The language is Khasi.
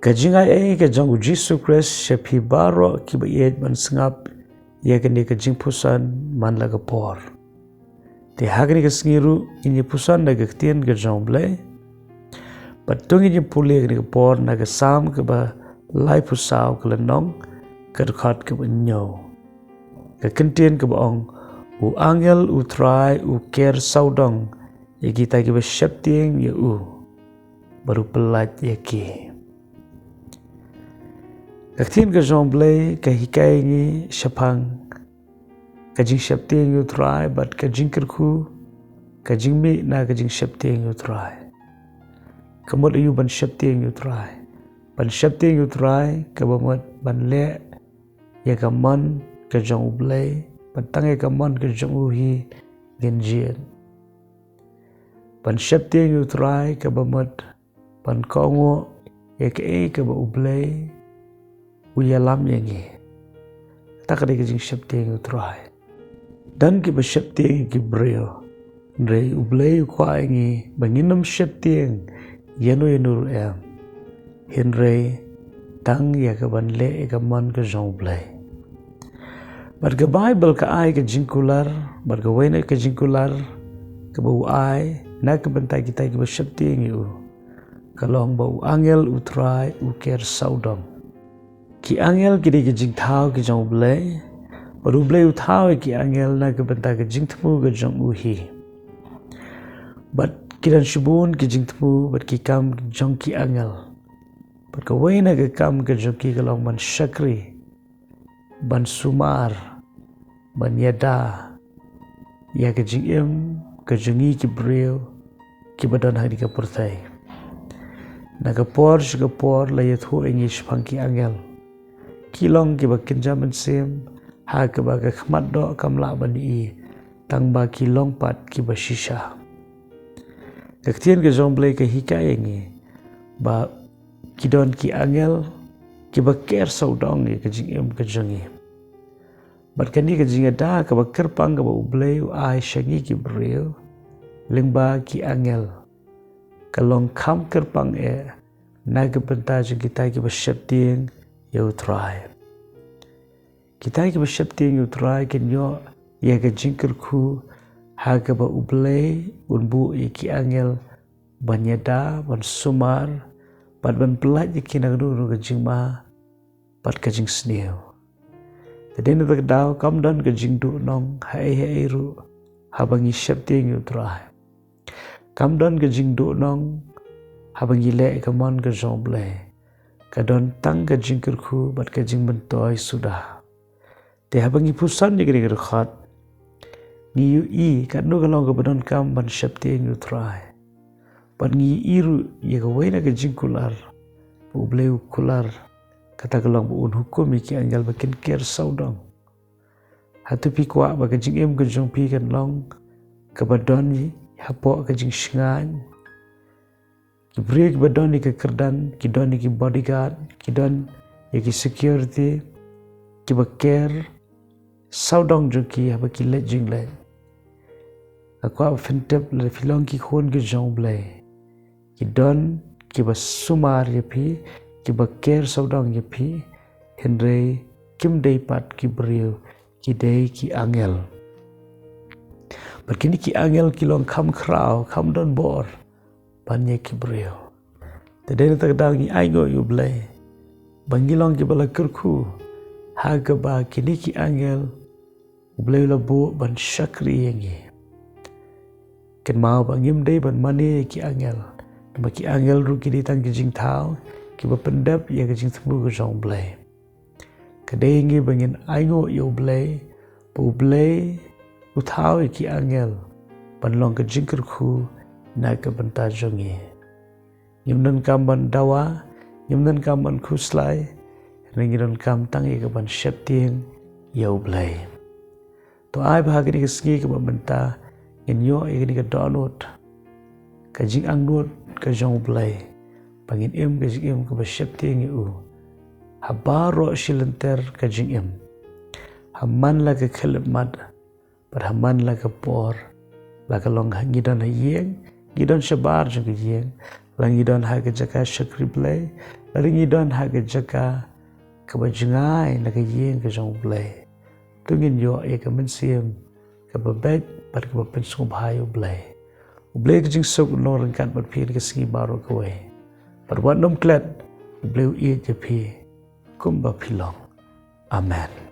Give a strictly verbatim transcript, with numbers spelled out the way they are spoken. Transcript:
Ka jingai ei ka jong u Jisu Khrist sha phi baroh kiba ïeit ban sngap ïa kane ka jingpuson man la ka por. Te ha kane ka sngi ruh ngin ïa puson na ka ktien ka jong u Blei. Bad to ngin ïa pule kane ka por na ka Salm kaba laiphew saw ka lynnong ka dkhot kaba hynñiew. Ka kyntien kaba ong, u angel u Trai u ker sawdong ïa kita kiba sheptieng ïa u bad u pyllait ïa ki. Ka ktien ka jong u Blei ka hikai ngi shaphang ka jingsheptieng ïa u Trai bad ka jingkyrkhu, ka jingmih na ka jingsheptieng ïa u Trai. Ka mut aïu ban sheptieng ïa u Trai? Ban sheptieng ïa u Trai kaba mut ban leh ïa ka mon ka jong u Blei, ban tang ïa ka mon ka jong u hi ngin jied. Ban sheptieng ïa u Trai kaba mut ban kohnguh ïa kaei kaba u Blei u ïalam ïa ngi. Kata ka dei ka jingsheptieng ïa u Trai. Don kiba sheptieng ïa ki briew, hynrei u Blei u kwah ïa ngi ba ngin ym sheptieng ïano ïano ruh em, hynrei tang ïa ka ban leh ïa ka mon ka jong u Blei. Bad ka Baibl ka ai ka jingkular, bad kawei na ka jingkular kaba u ai na ka bynta kita kiba sheptieng ïa u, ka long ba u angel u Trai u ker sawdong. Ki angel ki dei ki jingthaw ki jong u Blei, bad u Blei u thaw ïa ki angel na ka bynta ka jingthmu ka jong u hi. Bad ki don shibun ki jingthmu bad ki kam jong ki angel. Bad kawei na ka kam ka jong ki ka long ban shakri, ban sumar, ban ïada ïa ka jingim ka jong ngi ki briew kiba don ha kane ka pyrthei. Na ka por sha ka por la ïathuh ïa ngi shaphang ki angel. Ki long kiba kynja mynsiem, ha kaba ka khmat doh kam lah ban ïohi, tang ba ki long pat kiba shisha. Ka ktien ka jong u Blei ka hikai ïa ngi ba ki don ki angel kiba ker sawdong ïa ka jingim ka jong ngi. Bad kane ka jingïada kaba kyrpang kaba u Blei u ai sha ngi ki briew lyngba ki angel, ka long kham kyrpang eh na ka bynta jong kita kiba sheptieng ïa u Trai. Kita kiba sheptieng ïa u Trai kin ïoh ïa ka jingkyrkhu ha kaba u Blei un buh ïa ki angel ban ïada, ban sumar, bad ban pyllait ïa ki na kano kano ka jingma bad ka jingsniew. Te dei na kata ka daw kam don ka jingduhnong ha ei ha ei ruh haba ngi sheptieng ïa u Trai. Kam don ka jingduhnong haba ngi leh ïa ka mon ka jong u Blei. Ka don tang ka jingkyrkhu bad ka jingmyntoi suda. Te haba ngi puson ïa kane ka dkhot, ngi ïohi katno ka long kaba donkam ban sheptieng ïa u Trai. Bad ngi ïohi ruh ïa kawei na ka jingkular ba u Blei u kular, kata ka long ba un hukum ïa ki angel ba kin ker sawdong. Hato phi kwah ba ka jingim ka jong phi kan long kaba don hapoh ka jingshngaiñ? Ki briew kiba don ïa ka kyrdan ki don ïa ki bodyguard, ki don ïa ki security kiba ker sawdong jong ki haba ki leit jingleit. Nga kwah ba phin tip lada phi long ki khun ki jong u Blei, ki don kiba sumar ïa phi, kiba ker sawdong ïa phi, hynrei kim dei pat ki briew, ki dei ki angel. Bad kine ki angel ki long kham khraw, kham don bor ban ïa ki briew. Te dei na kata ka daw ngi ainguh ïa u Blei ba ngi long kiba la kyrkhu ha kaba kine ki angel u Blei u la buh ban shakri ïa ngi. Kynmaw ba ngim dei ban mane ïa ki angel, namar ki angel ruh ki dei tang ki jingthaw kiba pyndep ïa ka jingthmu ka jong u Blei. Ka dei ngi ba ngin ainguh ïa u Blei ba u Blei u thaw ïa ki angel ban long ka jingkyrkhu na ka bynta jong ngi. Ngim donkam ban dawa, ngim donkam ban khuslai, hynrei ngi donkam tang ïa ka ban sheptieng ïa u Blei. To ai ba ha kane ka sngi kaba mynta ngin ïoh ïa kane ka dohnud, ka jingangnud ka jong u Blei, ba ngin im ka jingim kaba sheptieng ïa u ha baroh shi lynter ka jingim. Ha man la ka khyllipmat bad ha man la ka por, la ka long ha ngi don ha ïing, ngi don shabar jong ka ïing, la ngi don ha ka jaka shakri Blei, Lada ngi don ha ka jaka kaba jngai na ka ïing ka jong U Blei, to ngin ïoh ïa ka mynsiem kaba beit bad kaba pynsngewbha ïa U Blei. U Blei ka jingsuk un long ryngkat bad phi ha ka sngi baroh kawei. Bad wat nym klet, U Blei u ïeit ïa phi kumba phi long. Amen.